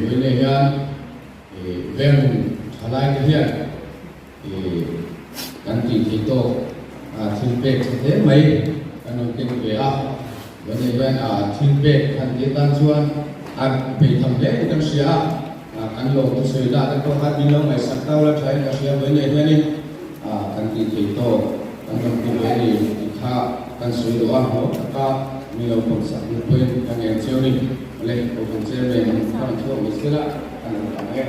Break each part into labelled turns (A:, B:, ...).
A: Vawiin hian veng thalai te hian kan tih theih tawk thil pek tha hle mai kan rawn keng ve a. Vawiin hian thil pek han tih atan chuan a beitham hle tih kan hria a, kan lo thusawi lah te pawh khan min lo ngaihsak tau la thain ka hria. Vawiin hianin kan tih theih tawk kan rawn ti ve a ni tih kha kan sawi duh a, hlawm taka min lo pawmsak hnu pawhin ka ngen cheu ni. Awle, Kohhran Chairman ang kha rawn chhuak mai sela ka lo tang e.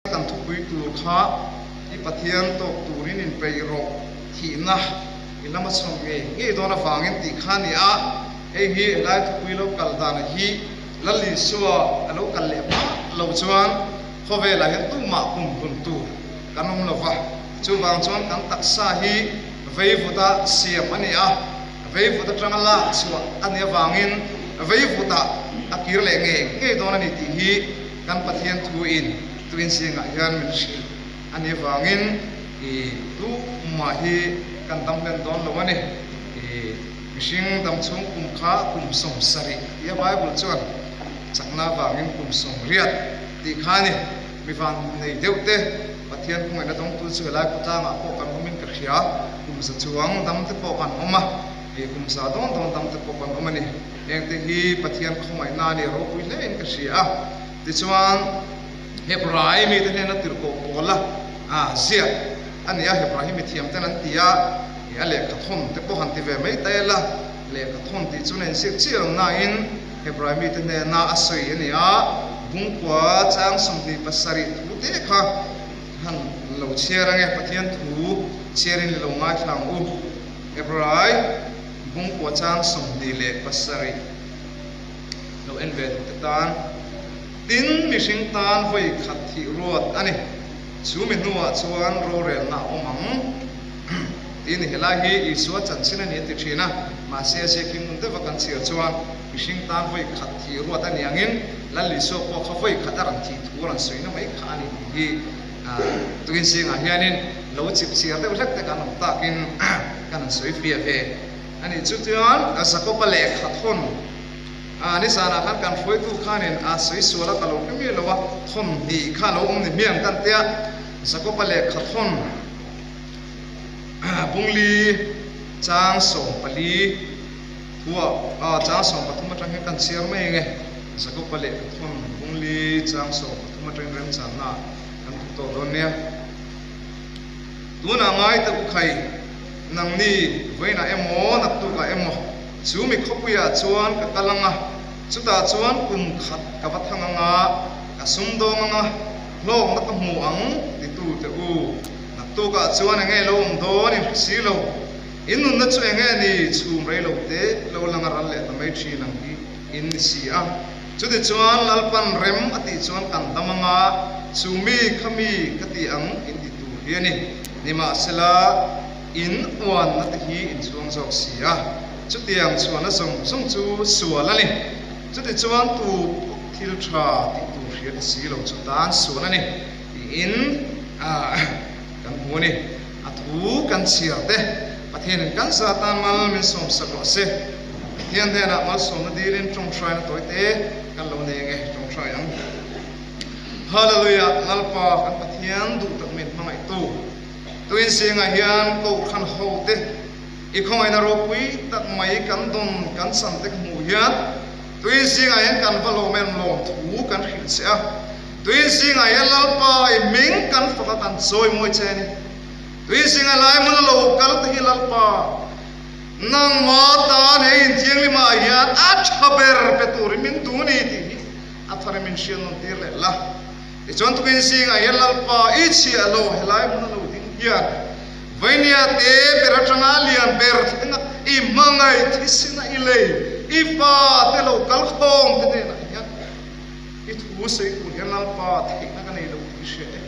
B: Kan thupui tur kha i Pathian tawk turin inpeih rawh thihna i lama chhawm ngei ngei dawn avangin tih kha a ni a, hei hi helai thupui lo kal dan hi Lal Isua a lo kal leh hma lo chuan khawvelah hian tumah kum hun tur kan awm lo va, chuvang chuan kan taksa hi veivuta siam a ni a, veivut atanga lak chhuah a nih avangin veivutah a kir leh ngei ngei dawn a ni tih hi Kan Pathian thu in tuin zingah hian min hrilh a nih vangin i tumah hi kan dam hlen dawn lo a ni. I mihring dam chhung kum kha kum 70 a ti a, Bible chuan chakna vangin kum 80 tih kha a ni. Mi van nei deuh te Pathian khawngaihna dawngtu chu helai khawtlangah pawh kan awmin ka hria, kum za chuang dam te pawh kan awm a, i kum za dawn dawn dam te pawh kan awm a ni. Hengte hi Pathian khawngaihna a ni ropui hle in ka hria a. Tichuan, Hebrai mite hnena tirhkoh pawl a ziak a ni a, Hebrai hi mithiam ten an ti a, a lehkha thawn te pawh han ti ve mai ta ila, lehkha thawn tih chu na inziak chiah lo nain Hebrai mite hnena a sawi a ni a, Bungkua chang 27 thu te kha han lo chhiar ange, Pathian thu chhiarin i lo ngaithla ang u. Hebrai. Bungkua chang 27 lo en ve duh te tan tin mihring tan vawi khat thih ruat a ni. Chu mi hnuah chuan rorelna a awm ang tih a ni. Helai hi Isua chanchin a ni a ti thin a, mahse a ziakin ngun deuha kan chhiar chuan mihring tan vawi khat thih ruat a ni angin Lal Isua pawh kha vawi khat a rawn thih thu a rawn sawina mai kha a ni tih hi tukin zingah hianin lo chip chhiar deuh hlek te kan awm takin kan han sawi fiah ve a nih chu. Chuan Jakob-a lehkha thawn a nizanah khan kan hruaitu khanin a sawi sual a ka lo hre miah lo a, thawn hnih kha a lo awm ni hmiang kan tia Jakob-a lehkha thawn bungli chang 14 thuah chang 13 atang hian kan chhiar mai ang e. Jakob-a lehkha thawn bungli chang 13 atangin remchanna kan duh tawh dawn nia. Tunah ngai ta u khai, nangni vawiinah emaw naktukah emaw chu mi khawpuiah chuan ka kal ang a, chutah chuan kum khat ka va thang ang a, ka sumdawng ang a, hlawkna ka hmu ang titu te u. Naktukah chuan enge lo awm dawn in hre si lo. In nunna chu enge ni chhum rei lo te lo lang a ral leh ta mai thin ang hi in ni si a. Chutichuan Lalpan rem a tih chuan kan dam ang a, chu mi kha mi ka ti ang in ti tur hi a ni. Nimahsela, in uanna te hi in chhuang zawk si a, chutiang chhuahna zawng zawng chu sual a ni. Chutichuan tu pawh thil tha tih tur hria ti si lo chu tan sual a ni tiin kan hmu a ni. A thu kan chhiar te Pathianin kan za tan mal min sawmsak rawh se. Pathian hnenah malsawmna dilin tawngtaina tawi te kan lo nei ange, tawngtai ang. Hallelujah, Lalpa kan Pathian duh tak min hmangaihtu. Tuin zingah hian Kohhran ho te i khawngaihna ropui tak mai kan dawn kan chan te ka hmuh hian tuin zingah hian kan va lawm em lawm thu kan hrilh che a. Tuin zingah hian Lalpa i hming kan fak a kan chawi mawi che a ni. Tuin zingah lai hmun a lo kal te hi Lalpa. Nangmah tan hei inthianghlimah hian a tha ber pe turin min duh ni tih hi a thar min hriat nawn tir leh la. Tichuan tukin zingah hian Lalpa i chhiah lo helai hmun a lo ding hian Vainia te ber atanga lian ber thlenga i hmangaih thisina i lei i fa te lo kal khawm te hnenah hian i thu sawi tur hian Lalpa theihna ka nei lo tih i hria e.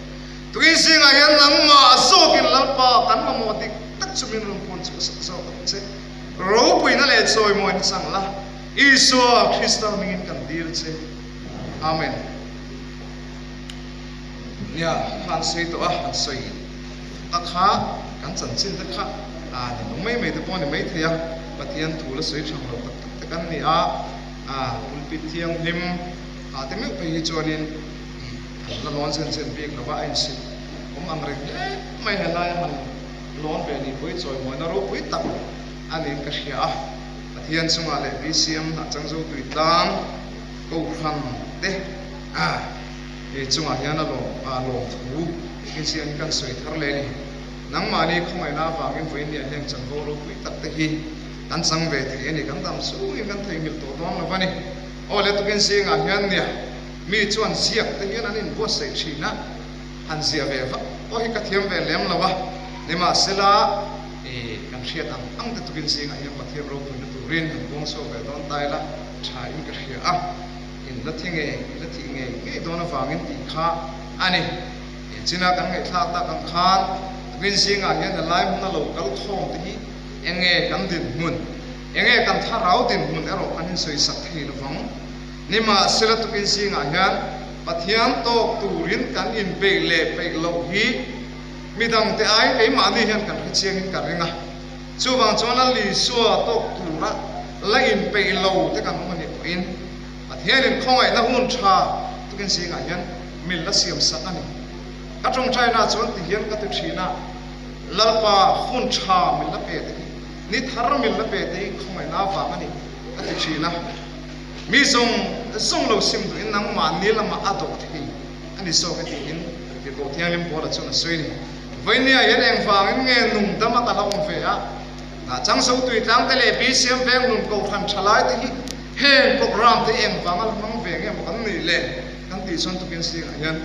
B: Tukin zingah hian nangmah zawkin Lalpa kan mamawh dik tak chu min rawn puan chhuah sak zawk ang che. Ropuina leh chawimawi na chang la, Isua Krista hmingin kan dil che. Amen. Nia, kha an sawi tawh a, an sawi a kha kan chanchin te kha a ni lo mai mai te pawh a ni maithei a, Pathian thu la sawi thang lo tak tak te kan ni a, a pulpit thianghlim ah te meuh phei hi chuanin ih an la lawn zen zen bik lo va, a insit awm ang reng hle mai helai a han lawn ve ni pawh hi chawimawina ropui tak a niin ka hria a, Pathian chungah leh BCM hnah changzo tui tlang Kohhran te a he chungah hian a lawm a lawm thu insiam hi kan sawi thar leh a ni. Nangmahni khawngaihna avangin vawiin heng chanvo ropui tak te hi kan chang ve thei a ni. Kan dam chungin kan theihnghilh tawh dawn lo a ni. Aw le tukin zingah hian nia mi chuan ziak te hian an inbuatsaih thin a, han ziah ve vak pawh hi ka thiam ve lem lo a, nimahsela i kan hriat ang ang te tukin zingah hian Pathian ropuina turin han buangchhuak ve dawn ta ila. Tha in ka hria a, in la thi ngei, i la thih ngei ngei dawn avangin tih kha a ni. He china kan ngaihthlak tak ang khan tukin zingah hian a lai hmuna lo kal khawm te hi eng nge kan dinhmun, eng nge kan thlarau dinhmun erawh kan insawisak thei lovang. Nimahsela tukin zingah hian Pathian tawk turin kan inpeih leh peih loh hi midangte aiin keimahni hian kan hrechiangin ka ring a. Chuvang chuan a Lisua tawk tura la inpeih lo te kan awm a nih pawhin Pathianin khawngaihna hun tha tukin zingah hian min la siam sak a ni. Ka tawngtaina chuan ti hian ka ti thin a, Lalpa hun tha min la pe te hi, ni thar min la pe te hi khawngaihna avang a ni ka ti thin a. Mi zawng zawng lo sim duhin nangmahni lamah a dawh thei a ni zawk e tiin Tirhkoh Thianghlim Paula chuan a sawi a ni. Vawinia hian engvangin nge nung dama ka la awm ve a? Nah Changzo Tuitlang te leh BCM Venglun Kohhran thalai te hi heng program te hi engvanga la hmang ve nge maw kan nih le? Kan tih chuan tukin zingah hian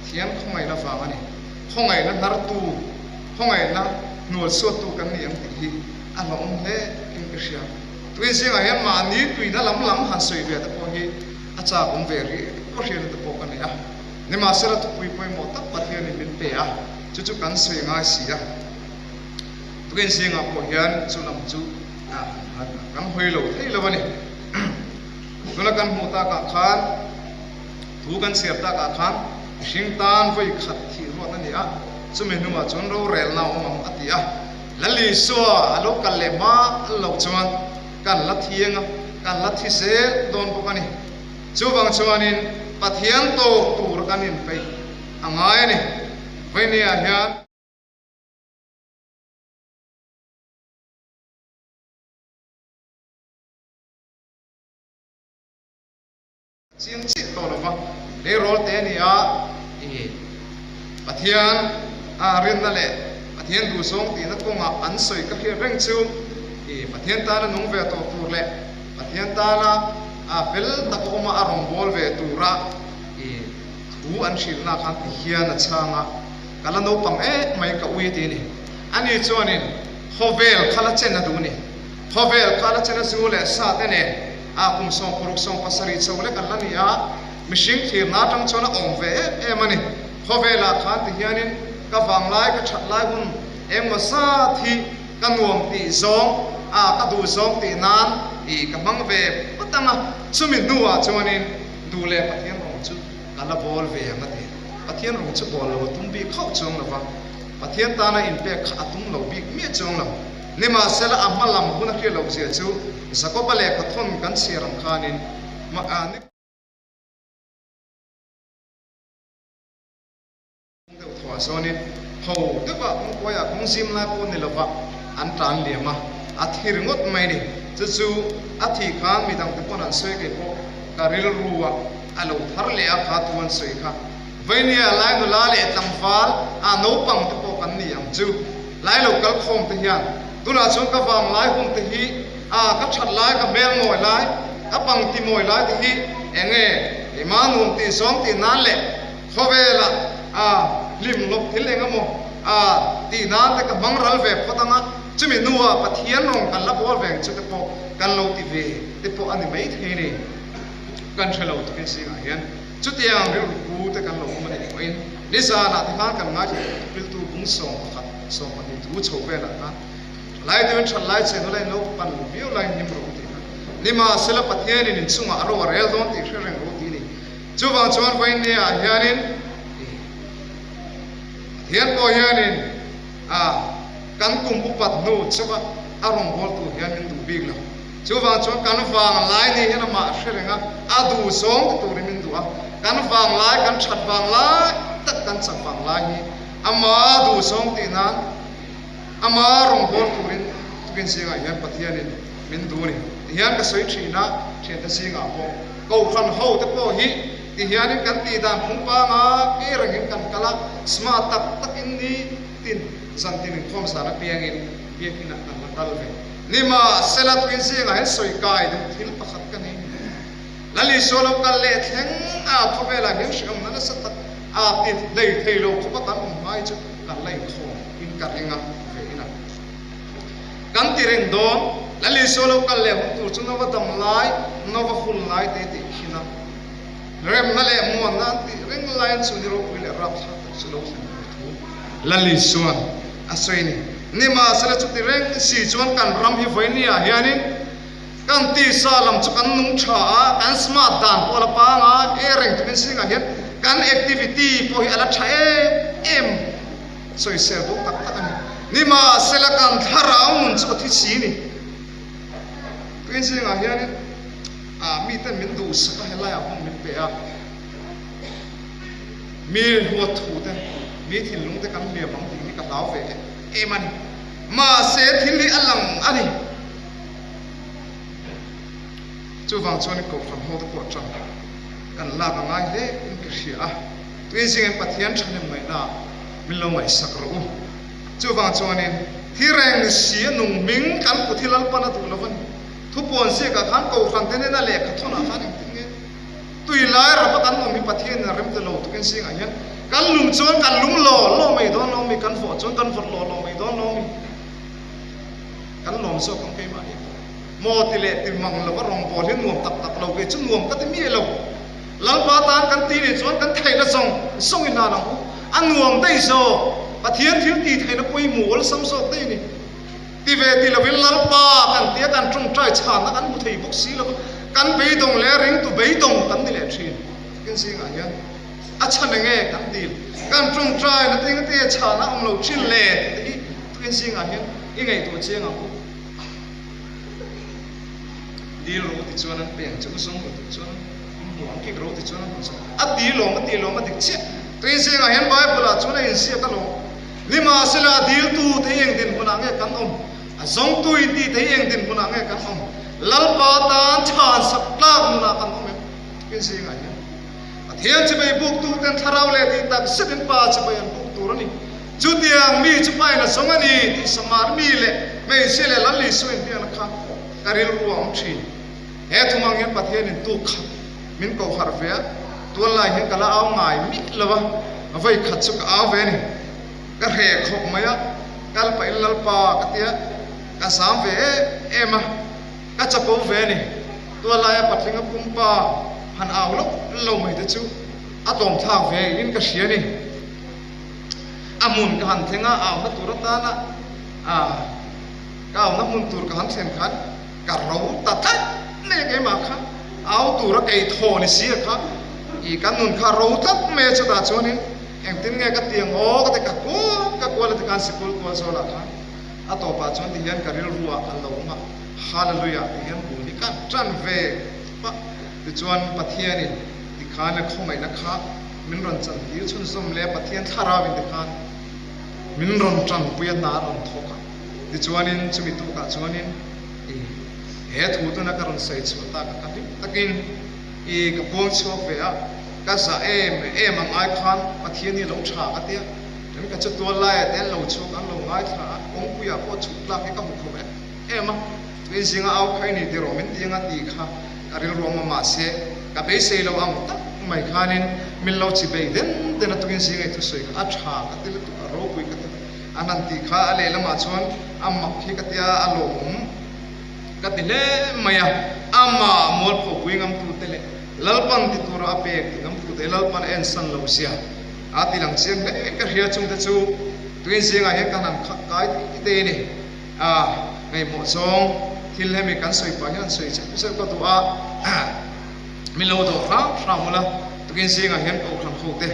B: Pathian khawngaihna vang a ni. Khawngaihna hnartu, khawngaihna hnualsuattu kan ni ang tih hi a hlauhawm hle in ka hria. Tukin zingah hian mahni tuina lam lam han sawi ve te pawh hi a chak awm ve rih pawh hriatna te pawh ka nei a. Nimahsela thupui pawimawh tak Pathianin min pe a, chu chu kan sawi ngai si a. Tukin zingah pawh hian chu lam chu kan hawi lo thei lo a ni. Tuna kan hmuh takah khan, thu kan chhiar takah khan mihring tan vawi khat thih ruat a ni a, chumi hnuah chuan rorelna a awm ang a ti a. Lal Isua a lo kal leh hma loh chuan kan la thiang a, kan la thi zel dawn bawk a ni. Chuvang chuanin Pathian tawk tur kan inpeih a ngai a ni. Vainia hian. Chiang chiah tawh lova leirawl te a ni a, i Pathian a rinna leh Pathian duhzawng tihna kawngah an sawi ka hriat reng chu i Pathian tana nung ve tawh tur leh Pathian tana a fel tak a awm a, a rawngbâwl ve tura i thu an hrilhna khan ti hian a chhang a, Ka la naupang em mai ka ui ti a ni. Ani chuanin khawvel kha la chen a duh a ni. Khawvel kha la chen a zu leh sa te nen a kum 60 70 chho lek an la ni a, mihring thirna atang chuan a awm ve em em a ni. Khawvelah khan ti hianin ka vanglai ka that lai hun engmaw zat hi ka nuam tih zawng a ka duh zawng tih nan ih ka hmang ve phawt ang a, chumi hnuah chuanin duh leh Pathian rawng chu ka la bawl ve ang a ti. Pathian rawng chu bawl lo a tum bik khauh chuang lo va, Pathian tana inpek kha a tum lo bik miah chuang lo. Nimahsela a hma lam hun a hriat loh zia chu Jakoba lehkha thawn kan chhiar ang khanin ni. Deuh thuah zawnin ho deuhah kawngkuaiah kawng zim lai pawh ni lova an tan liam a, a thi ringawt mai ni. Chu chu a thih khan midangte pawn an sawi kei pawh ka rilru ah a lo thar leh a kha thu an sawi kha. Vainia lai nula leh tlangval ah naupang te pawh kan ni ang chu. Lai lo kal khawm te hian tunah chuan ka vang lai hun te hi a ka that lai ka hmel mawi lai ka pangti mawi lai te hi enge keimah nuam tih zawng tih nan leh Khawvelah a hlim lawk thil eng emaw a tih nan te ka hmang ral ve phawt ang a, chumi hnuah Pathian rawng kan la bawl veng chu te pawh kan lo ti ve te pawh a ni mai thei ni. Kan hre lo tukin zingah hian chutiang rilru pu te kan lo awm a nih pawhin. Nizanah te khan kan ngaithla tawh thupiltu bung 11, 12 thu chho velah khan thalai deuhin that lai che nula in lo pan viau laiin hlim rawh u tih kha nimahsela Pathianin inchungah a ro a rel dawn tih hre reng rawh u tih a ni. Chuvang chuan vawinia hianin Pathian pawh hianin a kan kum upat hnu chauha a rawngbawltu hian min duh bik lo. Chuvang chuan kan vanglai ni hian amah hre reng a, a duh zawng ti turin min duh a. Kan vanglai, kan that vanglai tak kan chak vanglai hi ama duh zawng tih nan ama rawngbâwl turin tukin zingah hian Pathianin min duh a ni. Tihian ka sawi thin a, thiante zingah pawh Kohhran ho te pawh hi tihianin kan tih dan phung panga ke rengin kan kal a, smart tak takin ni tin zan tin inkhawm zan apiangin biakinah kan la kal ve. Nimahsela tuin zingah hian sawi kai duh thil pakhat ka nei. Lal Isua lo kal leh thleng a khawvelah hian hriamna nasa tak a ti hlei thei lo khawpa kan awm hmai chu kan la inkhawm in ka ring a ve in a kan ti reng dawn. Lal Isua lo kal leh hun tur chu Nova dam lai, Nova hun lai te tih khin a remna leh muanna an tih reng laiin chu ni ropui leh rapthlak tak chu lo thlen tur thu Lal Isua'n a sawi a ni. Nimahsela chuti reng si chuan kan ram hi vawinia hianin kan tisa lam chu kan nung tha a, kan smart dan pawh a la pang a, he reng tumin zingah hian kan activity pawh hi a la tha em em sawisel duh tak tak a ni. Nimahsela kan thlarau nun chu a thi si a ni. Tuin zingah hianin ah miten min duhsak a, helaiah hmun min pe a. Mi huat thu te, mi thinlung te kan hliam ang tih hi ka hlau ve em em a ni. Mahse thil hi a lang a ni. Chuvang chuan Kohhran ho te pawh ṭan kan lak a ngai hle in ka hria a. Tuin zingin Pathian ṭhahnem ngaihna min lo ngaihsak rawh u. Chuvang chuanin thi reng si a nung hming kan kut hi Lalpan a duh lo a ni. Thupuan ziakah khan Kohhran te nena lehkha thawnah khan engtin nge? Tui lai rapa kan awm hi Pathianin a rem ta lo tukin zingah hian kan lum chuan kan lum law law mai dawn lo mi, kan vawh chuan kan vawt law law mai dawn lo mi, kan lawm zawk ang keimahni pawh. Maw ti leh ti mang lova rawngbâwl hi nuam tak tak lo, kei chu nuam ka ti miah lo. Lalpa tan kan ti nih chuan kan theihna zawng zawng i hlan ang u, a nuam daih zawk, Pathian thil tih theihna pawimawh awlsam zawk daih a ni. Ti ve ti lovin Lalpa kan tia kan tawngtai chhanna kan hmu thei bawk si lo va, kan beidawng leh ringtu beidawng kan ni leh thin. Tin zingah hian a chhan eng nge kan dil, kan tawngtai na tinga te chhanna awm lo thin le tih te hi tukin zingah hian i ngaihtuah chiang ang u. Dil ro ti chuan an peng che u zawng lo tih chuan in hmu ang kik ro ti chuan an hmu zawng. A ti lawm a ti lawm a dik chiah. Tuin zingah hian Bible ah chuan a inziak alawm. Nimahsela a diltu te hi eng dinhmunah nge kan awm? A zawngtu inti te hi eng dinhmunah nge kan awm? Lalpa tan chhan sak tlak nunah kan awm em? Tukin zingah hian Pathian chibai buktu ten thlarau leh tih tak zetin Pa chibai an buk tur a ni. Chutiang mi chu pain a zawng a ni tih Samar mi leh hmeichhia leh Lal Isua inbiakna kha ka rilru a awm thin. He thumang hian Pathianin tuk khat min koh harh ve a, tuallai hian ka la au ngai miah lo a, vawi khat chu ka au ve a ni. Ka hreh khawp mai a, kal pahin Lalpa ka tia, ka zam ve em em a, ka chapo ve a ni. Tuallaia patlinga pumpa han au loh lo mai te chu a tlawmthlak ve in ka hria a ni. A hmun ka han thleng a, auna tur atana ka auna hmun tur ka han thlen khan, Ka ro ta tlat mai a keimah kha au tura kei thaw ni si a kha i ka nun kha ro tlat mai a chutah chuanin engtin nge ka ti ang aw ka ti ka kual ka kual a tikhan sikul kual zawlah khan a tawpah chuan tihian ka rilru ah a lo awm a Hallelujah tihian bul hi ka tan ve a tichuan Pathianin tikhan a khawngaihna kha min rawn chantir chhunzawm leh a Pathian thlarau in tikhan min rawn tanpui a hna a rawn thawk a. Tichuanin chumi tukah chuanin i he thu tuna ka rawn sawi chhuah tak a ka hlim takin i ka puang chhuak ve a, ka zah em em ang ai khan Pathian hi a lo tha ka tia, chuan ka chu tual laiah te an lo chhuak an lo ngaithla a, kawngpuiah pawh chhuk tlak hi ka hmu khawp em em a, chuan zinga au kha i ni tiraw min ti anga tih kha ka rilru awm a mahse ka beisei lo ang tak mai khanin min lo chi bei den den a tukin zinga i thusawi kha a tha ka ti lutuk a ropui ka ti. An han tih kha a lehlamah chuan a mak hi ka tia a lawmawm ka ti hle mai a, amah mualphopui ngamtute leh Lalpan ti tura a pek ti ngamtute Lalpan a ensan lo zia. A ti lang chiang hle ka hria chungte chu tuin zingah hian ka han khak kai tih te a ni. A ngaihmawh zawng thil hemi kan sawi pah hian sawi zeuh zeuh ka duh a, min lo dawh hram hram ula, tukin zingah hian kohhran ho te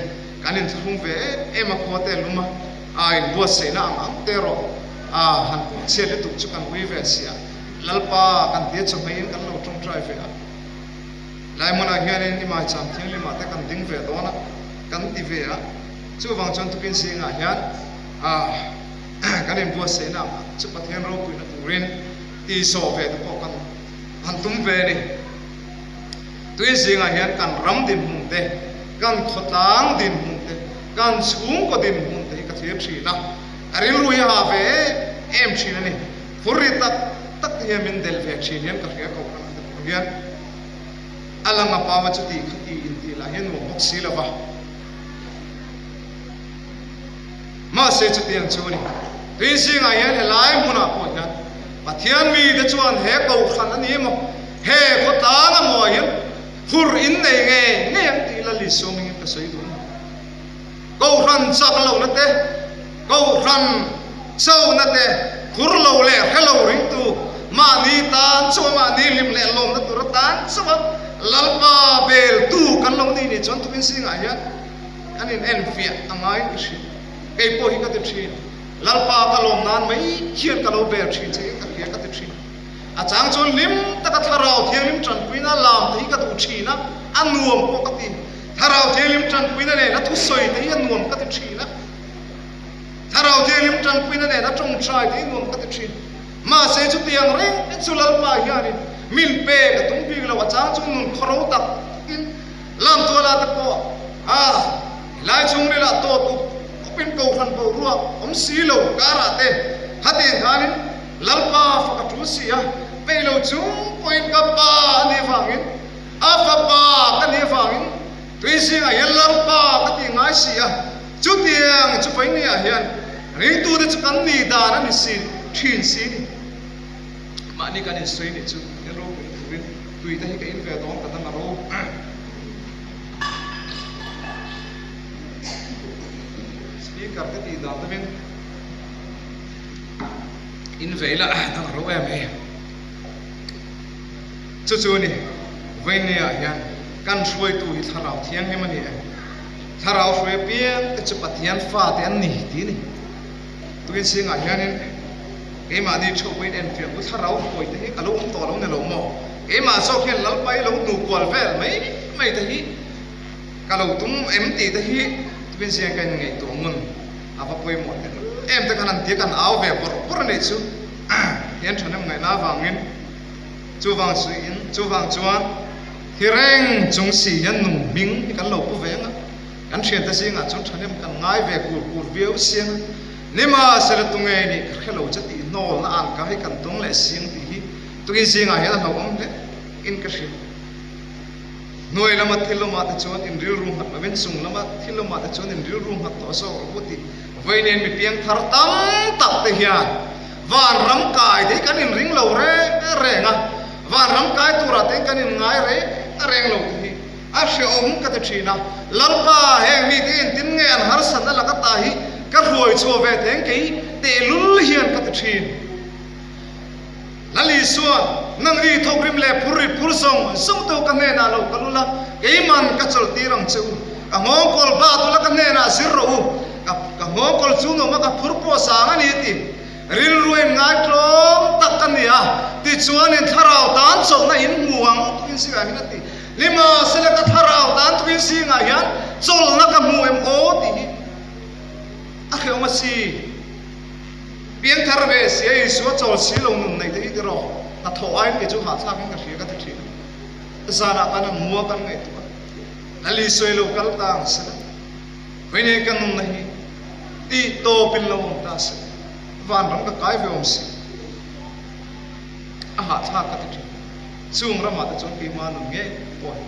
B: kan inthlahrung ve em em a, khua te lum a, a inbuatsaihna ang ang te erawh a han pawh chhiat lutuk chu kan ui ve si a, Lalpa kan tia chawhmeiin kan lo tawngtai ve a, lai hmunah hianin i maicham thianghlimah te kan ding ve dawn a, kan ti ve a, chuvang chuan tukin zingah hian a. Kan inbuatsaihna ang chu Pathian ropuina turin tih zawh ve te pawh kan han tum ve a ni. Tui zingah hian kan ram dinhmun te, kan khawtlang dinhmun te, kan chhungkaw dinhmun te hi ka thlir thin a, a rilru hi a ha ve em em thin a ni. Phur ri tak tak te hian min delh ve thin hian ka hria ko kan te pawh hian a lang a pau a chuti khati intih lah hi a nuam bawk si lo va. Mahse chutiang chu a ni. Tui zingah hian helai hmunah pawh hian Pathian mite chuan he kohhran a ni emaw, he khawtlang emaw ah hian phur in nei ngei ngei ang tih la Lisua hmingin ka sawi duh a ni. Kohhran chak lohna te, kohhran chona te, phur lo leh hre lo ringtu mahni tan chauha mahni hlim leh lawmna tur atan chauha Lalpa beltu kan lo ni nih chuan tukin zingah hian Kan in enfiah a ngaiin ka hria. Kei pawh hi ka ti thin. Lalpa ka lawm nan mai hian ka lo ber thin che in ka hria ka ti thin. A chang chuan hlim taka Thlarau Thianghlim tanpuina lam te hi ka duh thin a, a nuam pawh ka ti. Thlarau Thianghlim tanpuina nen a thusawi te hi a nuam ka ti thin a. Thlarau Thianghlim tanpuina nen a tawngtai te hi nuam ka ti thin. Mahse chutiang reng chu Lalpa hianin min pek a tum bik lo. A chang chu nun khawro tak takin. Lamtuala te pawh a helai chhungril ah tawt up up in kohhran boruak awm si lo karah te khatiang khanin Lalpa fak a tul si a, peih lo chung pawhin ka pa a nih avangin a fapa ka nih avangin tui zingah hian Lalpa ka tih ngai si a, chutiang chu vawinia hian ringtute chu kan nih dan a ni si thin si ni. Mahni kan insawi nih chu Pathian ropui turin Tui te hi ka in ve dawn ka dang a ro. Speaker te tih dan deuhin in ve ila dang a ro em e. Chu chu a ni, Vawinia hian kan hruaitu hi Thlarau Thianghlim a ni e. Thlarau hruai apiang te chu Pathian fate an ni tih a ni. Tuin zingah hianin keimahni theuh pawhin enfiah u thlarau hawi te hi ka lo awm tawh lo ni lo maw? Keimah zawk hian Lalpa i lo hnu kual vel mai mai te hi ka lo tum em tih te hi tuin zingah ka inngaihtuah ngun a va pawimawh teh em te khan an tia kan au ve bawrh bawrh a nih chu hian thahnem ngaihna avangin chuvang suiin chuvang chuan thi reng chung si hian nung hming hi kan lo pu ve ang a. Kan thiante zingah chuan thahnem kan ngai ve kur kur viau siang a, nimahsela tunge nih ka hre lo che tih hnawlna ang ka hei kan tung leh siang tih hi tukin zingah hian a hlauhawm hle in ka hria. Hnuai lama thil awmah te chuan in rilru nghat lovin chung lama thil awmah te chuan in rilru nghat tawh zawk rawh u tih vawiin mi piangthar tam tak te hian vanram kai te hi kan inring lo reng reng a, vanram kai turah te kan inngai reng reng lo te hi A hrehawm ka ti thin a, Lalpa, heng mite engtin nge an harsatna laka ta hi ka hruai chhuah ve theng kei tehlul hian ka ti thin. Lal Isua, nang ri thawk rim leh phur ri phur zawng zawng te u ka hnenah lo kal ula, keiman ka chawlh tir ang che u. Ka nghawngkawl bat ula ka hnenah zir rawh u, ka ka nghawngkawl chu nuam a ka phur pawh sang a ni a ti. Rilru in ngaitlawm tak ka ni a, tichuanin thlarau tan chawlhna in hmu ang tukin zingah hian a ti. Nimahsela ka thlarau tan tukin zingah hian chawlhna ka hmu em aw tih hi a hrehawm a si. Piangthar ve sia Isua chawl si lo nun neih te hi tiraw hnathawh aiin kei chu hahthlakin ka hria ka ti thin a. Zanah kan an mua kan ngaihtuah a, Lal Isua i lo kal ta ang sela, vawiin ka nunna hi tih tawpin lo awm ta se, vanram ka kai ve awm si. A hahthlak ka ti thin. Chung ramah te chuan keimah nun ngei pawh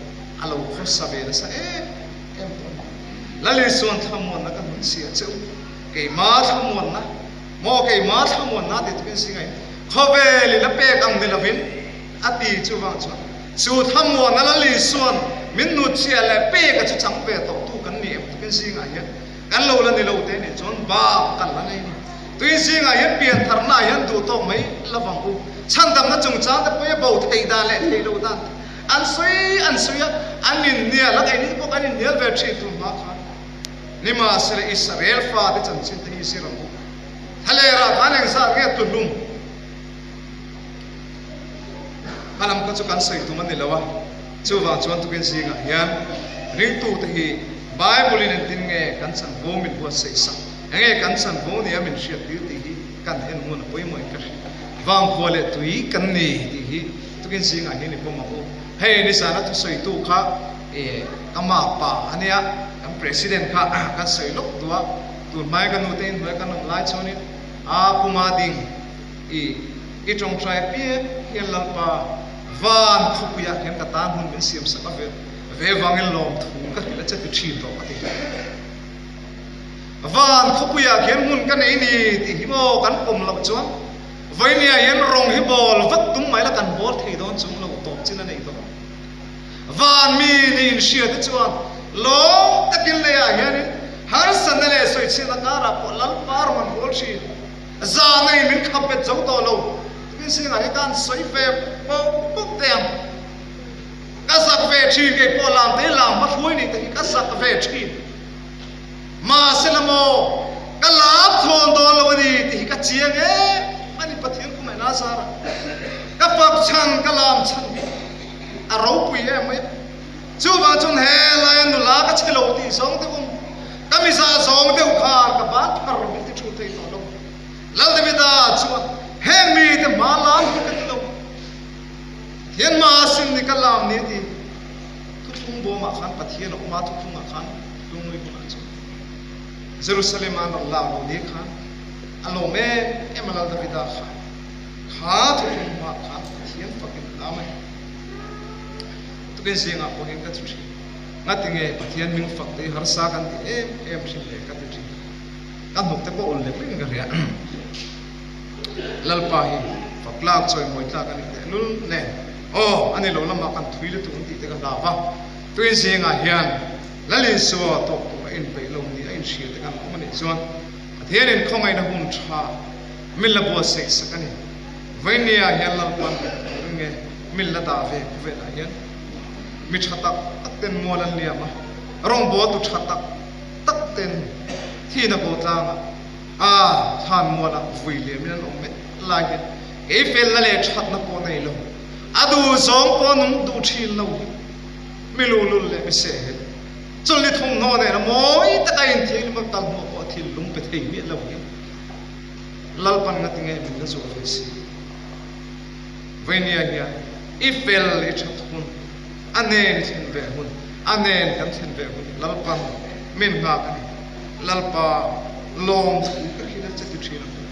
B: a lo khawsa ve nasa em em tawh a ni. Lal Isuan thlamuanna ka hmun si a che u, keimah thlamuanna maw keimah thlamuanna tih tukin si ngaih khawvel in a pek ang ni lovin a ti chuvang chuan chu thlamuanna Lal Isuan min nutchhiah leh pek a chu chang ve tawh tu kan ni em tukin zingah hian. Kan lo la ni lo te nih chuan bak kan la nei ni. Tui zingah hian piantharna ah hian duh tawk mai la vang u. Chhandamna chungchang te pawh hi a bo theih dan leh theih loh dan te an sawi an sawi a, an inhnial a, keini pawh kan inhnial ve thin tun hma khan. Nimahsela Israel fate chanchin te hi zir ang u. Thlalerah khan engzat nge tuhlum? Hma lam kha chu kan sawi tum a ni lo a, chuvang chuan tukin zingah hian ringtute hi Bible-in engtin nge kan chanvo min buatsaih sak, enge kan chanvo nia min hriattir tih hi kan en hmun a pawimawhin ka hria. Vangkhua leh tui kan ni tih hi tukin zingah hian i pawm ang u. Hei nizana thusawitu kha ka mapa a nia, kan President kha kan sawi lawk duh a, tun hmaia ka nute inhnuaia kan awm lai chuanin a puma ding, I i tawngtai piak hian Lalpa van khawpuiah hian ka tan hun min siam sak a ve ve vangin lawmthu ka hrilh a che ti thin tawh ka ti. Van khawpuiah khian hmun ka nei ni tih hi maw kan pawm loh chuan vawinia hian rawng hi bawl vat tum mai la kan bawl thei dawn chung lo tawp chin a nei tawh. Van mi nih inhria te chuan lawm takin leiah hianin harsatna leh sawichhiatna karah pawh Lalpa rawng an bawl thin. Zan a in min khap bet zo tawh lo. Tukin zingah hi ka han sawi ve bawk bawk teh ang. Ka zak ve thin kei pawh lam te lam hma hruai nih te hi ka zak ve thin. Mahse la maw ka lam thawn dawn lo a ni tih hi ka chiang em a ni Pathian khumaihna zarah. Ka fak chhan ka lam chhan hi a ropui em mai a. Chuvang chuan he laia nula ka che lo tih zawng deuh awm, ka miza zawng deuh khan ka ban phar min ti thu thei tawh lo. Lal Davida chuan heng mite hma lam hi ka ti lo, Pathian hma sin ni ka lam ni a ti. Thuthlung bawmah khan Pathian a awm a, thuthlungah khan lungnui hunah chuan Jerusalem-a an rawn lak lo ni khan a lawm em em a Lal Davida khan kha thuthlung hmaah khan Pathian fakin a lam a ni. Tukin zingah pawh hian ka thu thin. Ngatinge Pathian hming fak te hi harsa kan ti em em thin le ka ti thin. Ka hnuk te pawh ulh lek lekin ka hria. Lalpa hi fak tlak chawimawi tlak a ni teh lul nen aw a ni lo lamah kan thui lutuk an tih te ka hlau a. Tukin zingah hian Lalisua tawk tur a inpeih lo ni a inhria te kan awm a nih chuan Pathianin khawngaihna hun tha min la buatsaih sak a ni. Vainia hian Lalpan turin nge min la dah ve khawvelah hian mi tha tak tak ten mual an liam a, rawngbawltu tha tak tak ten thihna bo tlangah a thlan mualah vui liamin an awm mek lai hian kei felna leh thatna pawh nei lo, a duh zawng pawh nung duh thin lo hi mi luhlul leh mi sehhel chawlhni thawmhnaw nena mawi taka inthianghlim a kal hmuh pawh thinlung pe thei miah lo hi Lalpan ngatinge min la zuah ve si. Vainia hian i fel i that hun, a nen i thlen ve hun, a nen kan thlen ve hun hi Lalpan min nghak a ni. Lalpa lawmthu ka hrilh a che ti thin ang u.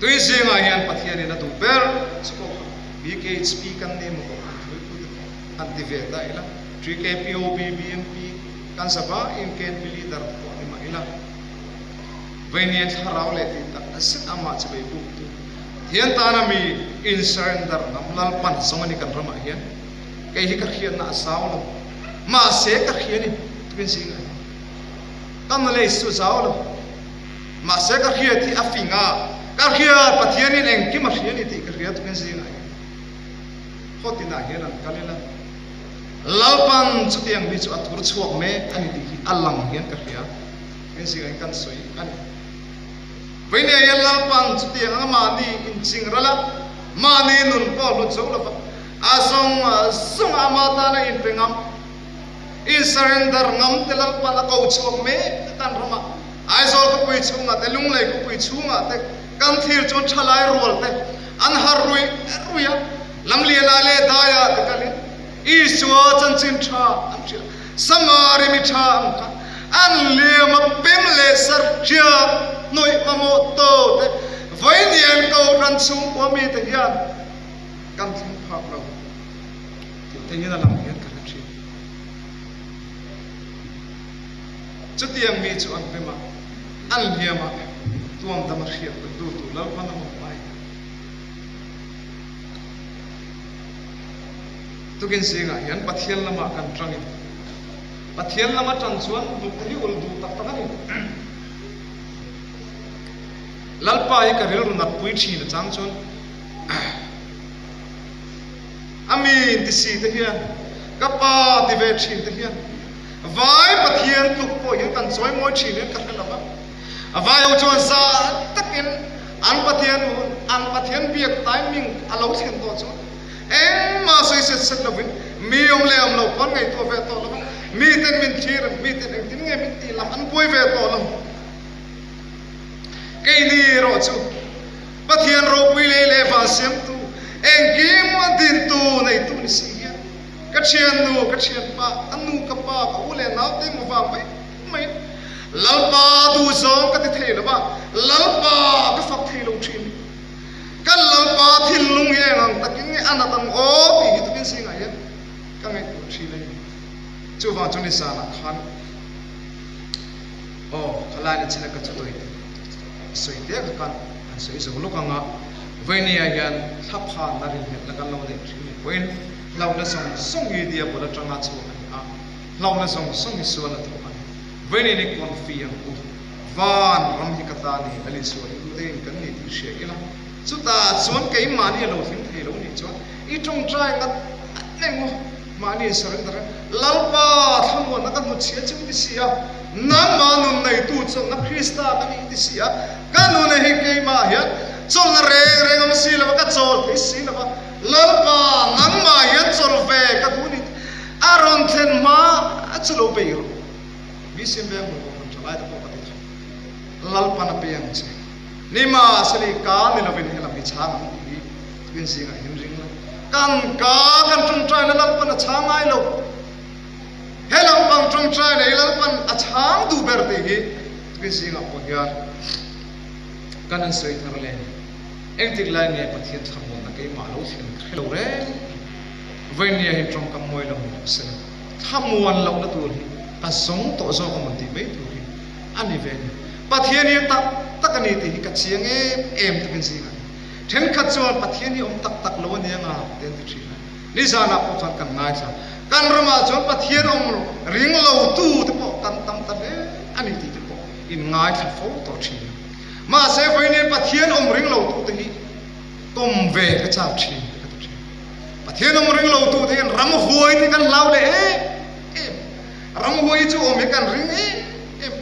B: Tui zingah hian Pathianin a duh ber chu pawh kha BKHP kan ni emaw pawh kan hruaitu te pawh han ti ve ta ila, TKPOB, BMP kan zava in KNP leader te pawh ni mah ila. Vainia thlarau leh tih tak a zet amah chu bei buk tu Pathian tana mi in surrender ngam Lalpan zawng a ni kan ramah hian kei hi ka hriatna a zau lo mahse ka hria ni tukin zingah hian ka knowledge chu a zau lo mahse ka hriat hi a fing a ka hriat Pathianin engkim a hria ni tih ka hria tukin zingah hian khawtinah hian an kal ila Lalpan chutiang mi chu a thur chhuak mek a ni tih hi a lang hian ka hria. Min zingah kan sawi a ni. Vainia hian Lalpan chutiang anga mahni inching ral a, mahni nun pawh hlut zo lova, a zawng zawng a ama tana inpe ngam, in surrender ngam te Lalpan a ko chhuak mek a kan ramah Aizawl khawpui chhungah te, Lunglei khawpui chhungah te kan thlir chuan thalai rual te an har rui rui a, Lamlianah leh Daiah te kalin Isua chanchin tha an hrilh. Samari mi tha ang kha an liam a pem leh sarhriat hnawih mamawh to te vainian kohhran chhungkua mite hian kan thleng phak lo tih te hian a lang hian ka hre thin. Chutiang mi chu an pem a, an liam a, tuam dam a hriat loh tu tur Lalpan a hmu mai. Tukin zingah hian Pathian lamah kan tangin. Pathian lama tan chuan hnuk te hi ul duh tak tak a ni. Lalpa hi ka rilru natpui thin a chang chuan a mi intisi te hian ka pa ti ve thin te hian vai Pathian tluk pawh hian kan chawi mawi thin hian ka hre lo va. A vai ho chuan za takin an Pathian an Pathian biak timing a lo thlen tawh chuan Engmah sawi set set lovin mi awm leh awm lo pawn ngaihtuah ve tawh lo va, miten min thlir, miten engtin nge min tih lam an buai ve tawh lo. Keini erawh chu Pathian ropui lei leh van siamtu, engkim a dintu neitu ni si hian ka thiannu, ka thianpa, ka nu, ka pa, ka u leh naute emaw vang mai maiin Lalpa duhzawng ka ti thei lo va, Lalpa ka fak thei lo thin. Kan Lalpa thinlung hi eng ang takin nge a nat ang aw tih hi tukin zingah hian ka ngaihtuah thin a ni. Chuvang chu nizanah khan aw khalai ni chin a ka chutawi sawi te kha khan han sawi zo lawk ang a, Vainia hian thlaphanna rinhlelhna kan lo neih thin ni pawhin hlauhna zawng zawng hi diabol atanga chhuak a ni a, hlauhna zawng zawng hi sual a thawk a ni. Vainia ni confi ang u. Van ram hi ka ta ni, a Lisua hi ute in kan ni tih hria ila, chutah chuan keimahni a lo hlim thei lo nih chuan i tawngtai ngat ngat emaw mahni in surrender a, Lalpa thlamuanna ka hnutchhia chu ti si a, nangmah nun neitu chawlhna Krista ka nih ti si a, ka nuna hi keimah hian chawlhna reng reng awm si lova ka chawl thei si lova, Lalpa nangmah hian chawl ve ka duh ni a rawn thlen hma chu lo bei rawh. Bcm veng hmu pawh kan tha lai te pawh ka ti thei. Lalpan a pe ang che. Nimahsela i ka ni lovin helam hi chhang ang tih hi tukin zingah hian ring la. Kan ka kan tawngtaina Lalpan a chhang ngai lo. Helam pang tawngtaina hi Lalpan a chhang duh ber tih hi tukin zingah pawh hian kan han sawi thar le. Engtik lai nge Pathian thlamuanna keimah lo thlen ka hre lo reng. Vawinia hi tawngkam mawi lo ni lo sela. Thlamuan lohna tur hi ka zawng tawh zawk a mawn tih mai tur hi a ni ve ni. Pathian hi a tak tak a ni tih hi ka chiang em em takin zing a ni. Thenkhat chuan Pathian hi awm tak tak lo a ni anga te an ti thin a. Nizanah pawh chuan kan ngaithla. Kan ramah chuan Pathian awm ring lo tu te pawh kan tam ta hle a ni tih te pawh in ngaithla fo tawh thin a. Mahse vawiin Pathian awm ring lo tu te hi kawm ve ka chak thin te ka ti thin. Pathian awm ring lo tu te hian ram huai te kan hlau leh em em. Ram huai chu awm hi kan ring em em.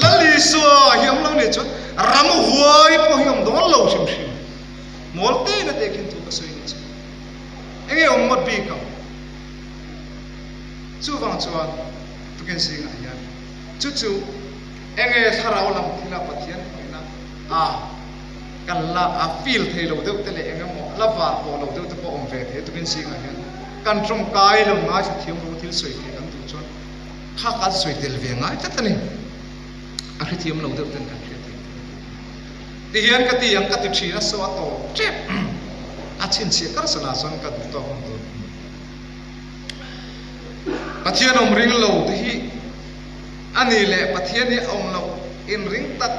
B: Lal Isua hi awm lo nih chuan ram huai pawh hi awm dawn lo hrim hrim. Mawl te na te khin thu ka sawi nih chu. Enge awm ngawt bik ang. Chuvang chuan tukin zingah hian chu chu enge thlarau lam thila Pathian hmuihna a kan la a feel thei lo deuh te leh eng emaw la var pawh lo deuh te pawh awm ve thei tukin zingah hian kan tawngkai lo ngaithla thiam ru thil sawi thei kan duh chuan kha kan sawi tel ve ngai tlat a ni. A hrethiam lo deuh ten kan hriat theih tur a ni. Tihian ka ti ang ka ti thin a saw a tawp tep a chhinchhiah kar sanah chuan ka duh tawk ang tur. Pathian awm ring lo te hi a ni leh Pathian hi a awm loh inring tak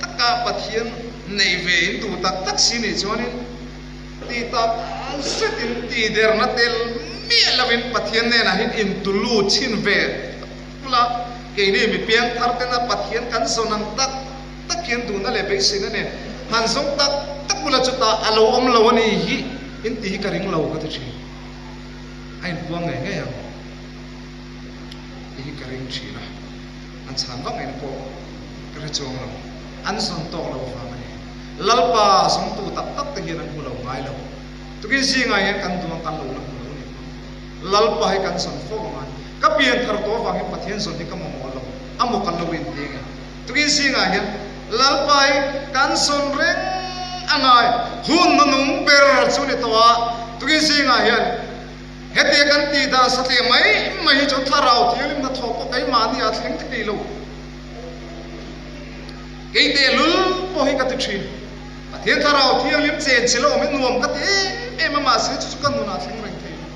B: taka Pathian neih ve in duh tak tak si nih chuanin ti tak zetin tihderna tel miah lovin Pathian hnenah hian intulut chhin ve ula, keini mi piangthar tena Pathian kan zawn ang tak tak hian duhna leh beiseina nen han zawng tak tak ula chutah a lo awm lo a ni hi in tih hi ka ring lo ka ti thin. A inpuang ngei ngei ang tih hi ka ring thin a. An chhan vak ngaihna pawh ka hre chuang lo. An zawn tawk lo vang a ni. Lalpa zawngtu tak tak te hian an hmu lo ngai lo. Tukin zingah hian kan duang kan lo la hmu lo ni pawh. Lalpa hi kan zawn fo ang a, ka pian thar tawh avangin Pathian zawn hi ka mamawh lo, a maw kan lo inti nge. Tukin zingah hian Lalpa hi kan zawn reng a ngai. Hun nunung ber chu ni tawh a, tukin zingah hian Hetia kan tih dan satliah mai mai hi chu thlarau thianghlimna thawh pawh keimahni a thleng thei lo. Kei tehlul pawh hi ka ti thin. Pathian thlarau thianghlim chen chil a awm hi nuam ka ti em em a, mahse chu chu ka nunah thleng reng thei lo.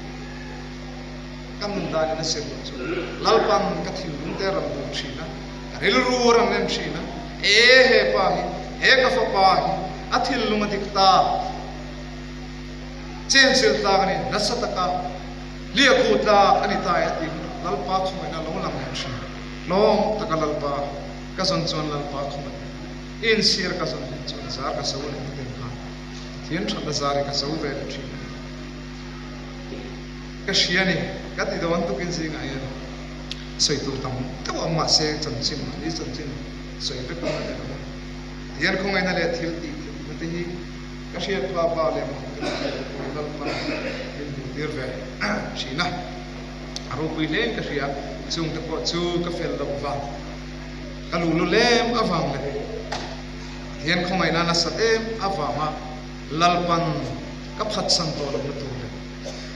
B: Ka nun danin a sir loh chu Lalpan ka thinlung te a rawn duh thin a, ka rilru a rawn en thin a, e he pa hi, he ka fapa hi a thinlung a dik ta. Chenchil tlak a ni, nasa taka hliahkhuh tlak a ni ta e a ti hunah. Lalpa khawngaihna a lo lang leh thin. Hlawm taka Lalpa ka zawn chuan Lalpa khawngaihna inchhir ka zawn leh chuan zar ka zo leh hnaten khan Pathian thatna zar hi ka zo ve leh thin a ni. Ka hria ni, ka ti dawn tukin zingah hian sawi tur tam deuh a awm mahse chanchin mahni chanchin sawi vek a ni lo a. Pathian khawngaihna leh thil tih theihna te hi ka hriat phak bak leh mak ka ti tih pawh Lalpan min hmuh tir ve thin a. A ropui hle in ka hria, chung te pawh chu ka fel loh vang, ka luh lu lem avang leh Pathian khawngaihna nasat em avanga Lalpan ka phatsan tawh lohna tur leh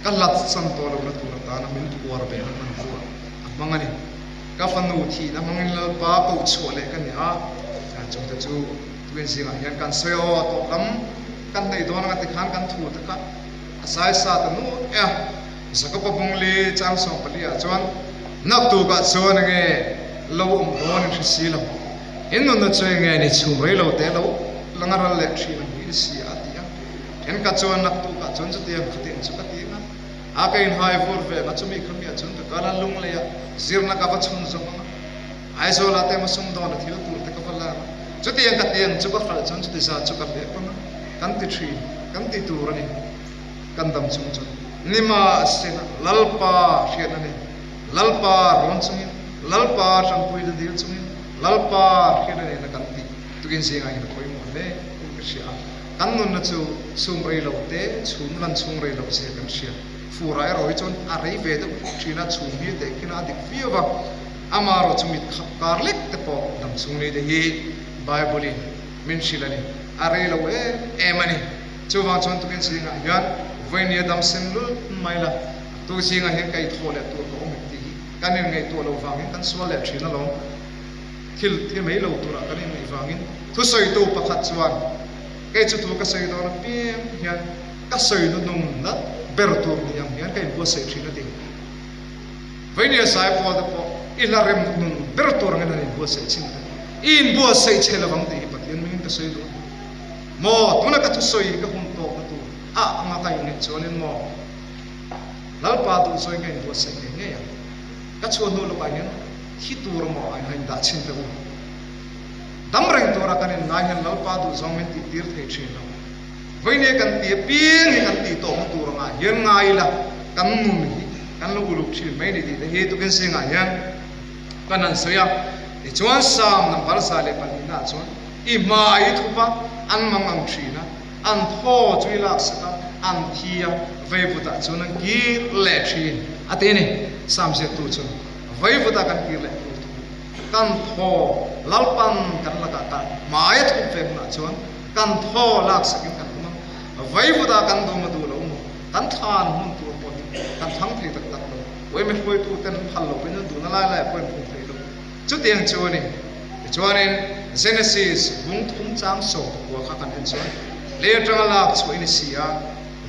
B: ka hlatsan tawh lohna tur atana min phuar ve na hmanrua a hmang a ni. Ka fanu thihna hmangin Lalpa koh chhuah leh ka ni a, chung te chu tuin zingah hian kan sawi aw a tawp lam kan hnaih dawn anga tikhan kan thu tak a, a zai sa ta nual e a. Jakoba bungli chang 14 ah chuan naktukah chuan enge lo awm dawn in hre si lo, in nunna chu enge ni chhum rei lo te lo langa ral leh thin ang hi ni si a ti a. Thenkhat chuan naktukah chuan chutiang khatiang chu ka ti ang a, a ka inhai vur ve ang a, chumi kha miah chuan ka kal a, lunglei a zirna ka va chhun zawm ang a, Aizawlah te emaw sumdawn a thil tur te ka va lak a, chutiang ka ti ang chu ka hralh chuan chuti zat chu ka hlep ang a, kan ti thin, kan ti tur a ni, kan dam chung chuan nimahsela Lalpa hriatna nen, Lalpa rawn chungin, Lalpa tanpuina dil chungin, Lalpa hriatna nena kan tih tukin zingah hian a pawimawh hle in ka hria a. Kan nunna chu chhum rei lo te, chhum lan chhung rei lo zia kan hria. Furah erawh hi chuan a rei ve deuh hlek thin a, chhum hi teh khin a dik viau va. Amaherawh chu mit khap kar lek te pawh dam chhung ni te hi Bible in min hrilh a ni. A rei lo em em a ni. Chuvang chuan tukin zingah hian vawinia dam sem lul mai la, tu zingah hian ka ithawh leh tur ka awm em tih hi kan inngaihtuah lo vangin kan sual leh thin alawm. Thil thi mai lo turah kan inneih vangin thusawitu pakhat chuan, Kei chu thu ka sawi dawn apiang hian ka sawi hnuhnung nat ber tur ni ang hian ka inbuatsaih thin a ti. Vainia sai pawl te pawh i hla rem hnuhnung ber tur angin an inbuatsaih chin ta. I inbuatsaih chhe lovang tih hi Pathian mingin ka sawi duh a ni. Maw, tuna ka thusawi ka hun tawkna tur a anga ka inneih chuanin maw, Lalpa duhzawi ka inbuatsaih ngei ngei ang. Ka chhuah hnu lawkah hian Thi tur maw a inhain dah chhin teh u. Dam reng tura kan inngai hian Lalpa duhzawng min tih tir thei thin lo. Vawinia kan ti apiang hi kan tih tawhna tur angah hian ngai ila kan nun hi kan lo uluk thin mai ni tih te hi tukin zingah hian kan han sawi a. Tichuan Psalm number 102 ah chuan i hmai i thup a, an mang ang thin a, an thaw chu i laksak a, an thi a, veivutah chuan an kir leh thin a ti a ni Psalm ziaktu chuan. Vaivuta kan kir leh tur thu kan thaw Lalpan kan lakah ta hmai a thup ve hunah chuan kan thaw laksakin kan awm a, Vaivuta kan dum a duh lo maw kan thlan hmun tur pawh hi kan thlang thei tak tak lo, uaime hruaitu ten an phal lo pawhin an duhna lai laiah pawh an phum thei lo. Chutiang chu a ni. Tichuanin Genesis bung thum chang 19 kha kan en chuan lei atanga lak chhuah i ni si a,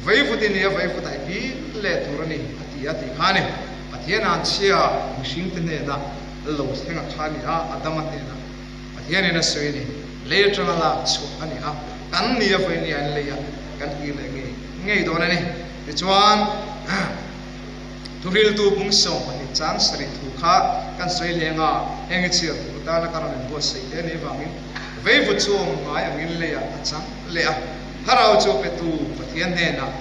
B: Vaivut i nia vaivut ah i kir leh tur a ni a ti a tih kha a ni. Pathian an chhia mihringte hnena lo thleng a kha a ni a, Adama hnena Pathianin a sawi a ni. Lei atanga lak chhuah a ni a, kan ni a vawi nia an lei a, kan kir leh ngei ngei dawn a ni. Tichuan, Thuhriltu bung 12 chang sarih thu kha kan sawi leng a, heng i chhiar tur atana ka rawn inbuatsaih te anih avangin veivut chu awm ngai angin leiah a chang leh a, Thlarau chu petu Pathian hnenah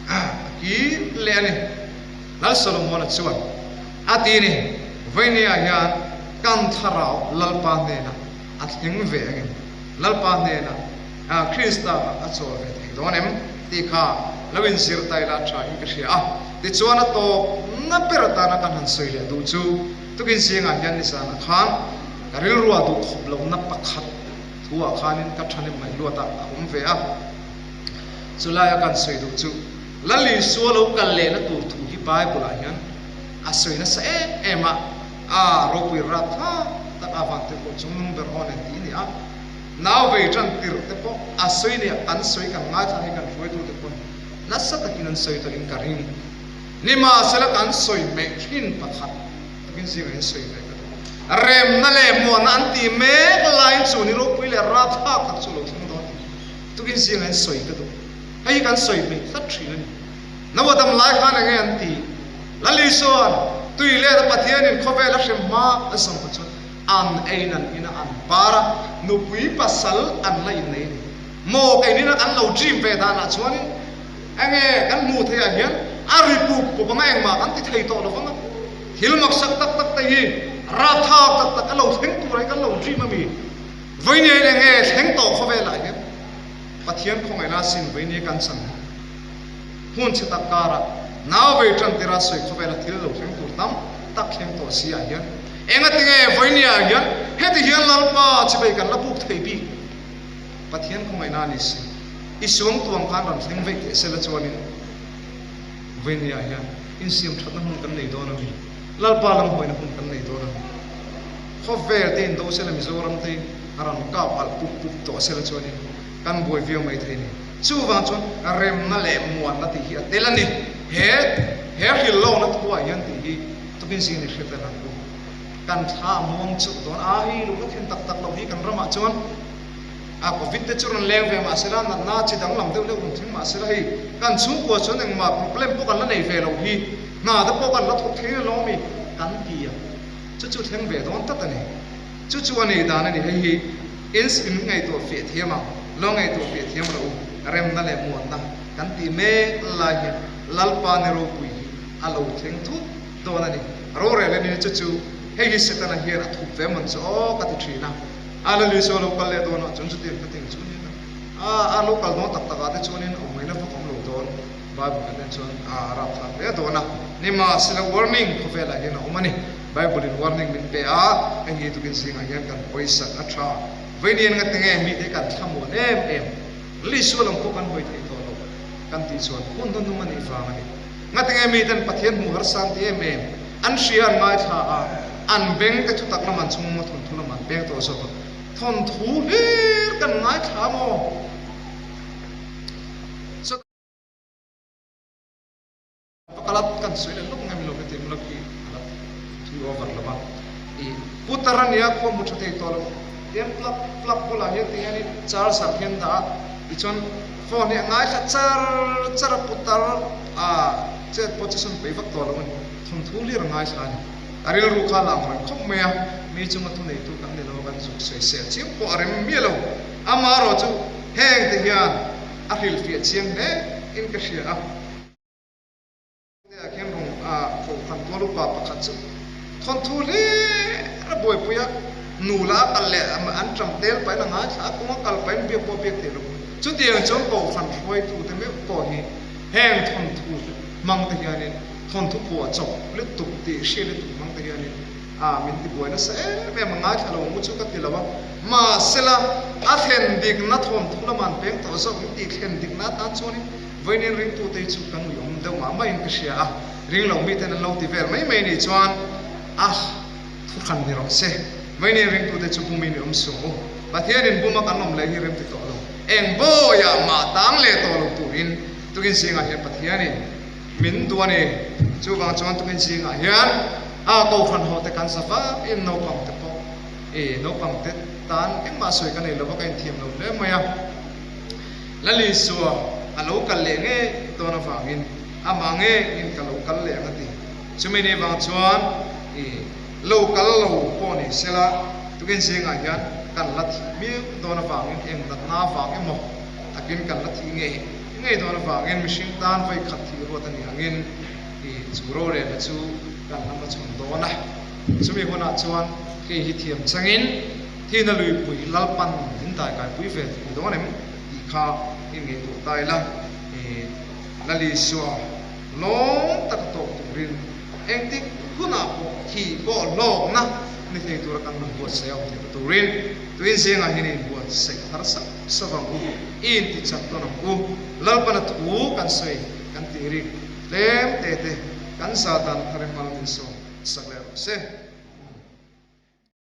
B: a kir leh a ni. Lal Solomona chuan a ti ni, Vawinia hian kan thlarau Lalpa hnenah a thleng ve angin Lalpa hnenah Krista a chawl ve thei dawn em? tih kha lo inzir ta ila tha in ka hria a. Tichuan a tawp na ber atana kan han sawi leh duh chu tukin zingah hian nizanah khan ka rilrua duh khawp lohna pakhat thuah khanin ka thahnem ngaihluatah a awm ve a. Chulaia kan sawi duh chu Lal Isua lo kal lehna tur thu hi Bible ah hian a sawi nasa em em a, a ropui rat tha tak a van te pawh chungnung ber awn en tih a ni a, nau vei tan tirh te pawh a sawi nia an sawi kan ngaithla hi kan hruaitu te pawn nasa takin an sawi tawhin ka ring. Nimahsela kan sawi hmeh thin pakhat takin zingah hian sawi ve ka duh. Remna leh muanna an ti mek laiin chu ni ropui leh rapthlak tak chu a lo thleng dawn tih tukin zingah hian sawi ka duh. Hei hi kan sawi hmeh tlat thin a ni. Naua dam lai khan enge an ti? Lali chuan Tui let a Pathianin khawvel a hrem hma a zawng kha chuan an eiin an in a, an par a, nupui pasal an la innei a ni. Maw keinin a kan lo dream ve danah chuanin enge kan hmuh theih ah hian a ri pup pup anga engmah kan ti thei tawh lo vang a, thil maksak tak tak te hi rapthlak tak tak a lo thleng tur ah hi kan lo dream a mi. Vawiin enge thleng tawh khawvel ah hian Pathian khawngaihna sin vawiin kan chan hi. Hmun chhe tak karah nau vei tan tira sawi khawvela thil lo thleng tur tam tak thleng tawh si ah hian engatinge vawinia ah hian heti hian Lalpa chivei kan la buk thei bik? Pathian khawngaihna a ni si. I suang tuang khan rawn thleng veih teh sela chuanin vawinia ah hian insiam thatna hun kan nei dawn a mi? Lalpa lam hawina hun kan nei dawn a mi? Khawvel te indo sela Mizoram te a rawn kap alh pup pup tawh sela chuanin kan buai viau mai thei ni. Chuvang chuan remna leh muanna tih hi a tel a ni. He he hrilhlawkna thuah hian tih hi tukin zing ni hriat a lang u. Kan thla a muang chauh dawn a, hei lung a thlen tak tak loh hi kan ramah chuan a covid te chu rawn leng ve mah sela, natna chi danglam deuh deuh rawn thleng mah sela hei kan chhungkua chuan engmah problem pawh kan la nei ve loh hi, hna te pawh kan la thawk thei reng lo a mi kan ti a, chu chu thleng ve dawn tlat a ni. Chu chu a nei dan a ni. Hei hi ins in ngaihtuah fiah thiam ang, lo ngaihtuah fiah thiam rawh u, remna leh muanna kan tih mek lai hian Lalpa ni ropui hi a lo thleng thut dawn a ni. Rorel a ni chu chu hei hi Setana hian a thup ve mawn chu aw ka ti thin a, a la Isua lo kal leh dawn ah chuan chutiang ka ting chuanin a a lo kal dawn tak tak ah te chuanin awm ngaihna vak awm lo dawn. Bible kan en chuan a rapthlak hle dawn a, nimahsela warning khawvelah hian a awm a ni. Bible in warning min pe a, hei hi tukin zingah hian kan pawisak a tha. Vawiin nga tinge mite kan thlamuan em em, Lisua lam pawh kan hawi thei tawh lo kan tih chuan hun hnunung a nih vang a ni. Nga tinge miten Pathian hmuh harsa an ti em em, an hria an ngaithla a, an beng te thutak lam an chhung a thawnthu lam an peng tawh zawk a, thawnthu hlir kan ngaithla maw? Pakhat kan sawi leh lawk ngam lo heti ang lawk hi a la thui over lo va. I putar a nia khua hmu tha thei tawh lo. Tiang plug plug bulah hian ti hianin charger hian dah a, tichuan phone hi a ngaithla char char a putar a chet pawh chu sawn peih vak tawh lo a ni. Thawnthu hlir a ngaithla a ni. A rilru kha a lang reng khawp mai a, mi chunga thuneitu kan ni lo a kan zuk sawi sel chiang pawh a rem miah lo. Amaherawh chu heng te hian a hrilhfiah chiang hle in ka hria a. Hetiah khian rawn kohhran tual upa pakhat chu thawnthu hlir a buaipui a, nula a kal leh an ṭam tel pahin a ngaithla a, kawng a kal pahin biak pawh a biak thei lo. Chutiang chuan kohhran hruaitute meuh pawh hi heng thawnthu hmang te hianin thawnthu phuah chawp lutuk tih hriat lutuk hmang te hianin a min tibuai nasa em em a, ngaithla lo ang u chu ka ti lo a, mahsela a thlen dikna thawnthu lamah an peng tawh zawk min tih thlen dikna atan chuanin Vawiin ringtute hi chu kan ui awm deuh mah maiin ka hria a, ring lo miten an lo ti vel mai mai nih chuan a thu hran ni rawh se. Vawiin ringtute chu bumin i awm suh u. Pathianin buma kan awm leh hi rem ti tawh lo. Eng bawiah mah tang leh tawh lo turin tukin zingah hian Pathianin min duh a ni. Chuvang chuan tukin zingah hian a kohhran ho te kan za vakin naupang te pawh i naupang te tan engmah sawi ka nei lo va, ka inthiam lo hle mai a. Lalisua a lo kal leh ngei dawn avangin amah ngeiin ka lo kal leh ang a ti. Chumi ni vang chuan i lo kal lo pawh ni sela, tukin zingah hian kan la thih miau dawn avangin eng natna avang emaw takin kan la thih ngei ngei dawn avangin mihring tan vawi khat thih ruat a nih angin i chu rorelna chu kan la hmachhawn dawn a. Chumi hunah chuan kei hi thiam changin Thina luipui Lalpan min daikaipui ve thei dawn em tih kha i ngaihtuah ta ila, i Lalisua lawm taka tawk turin engtik hunah pawh thi pawh hlawkna ni thei tura kan rawn buatsaih a awm theihna turin tuin zingah hian i inbuatsaih thar sap sap ang u, i intichak tawn ang u. Lalpana thu kan sawi kan tih rik tlem te te kan za dan thar i hmal min sawm sak leh rawh se.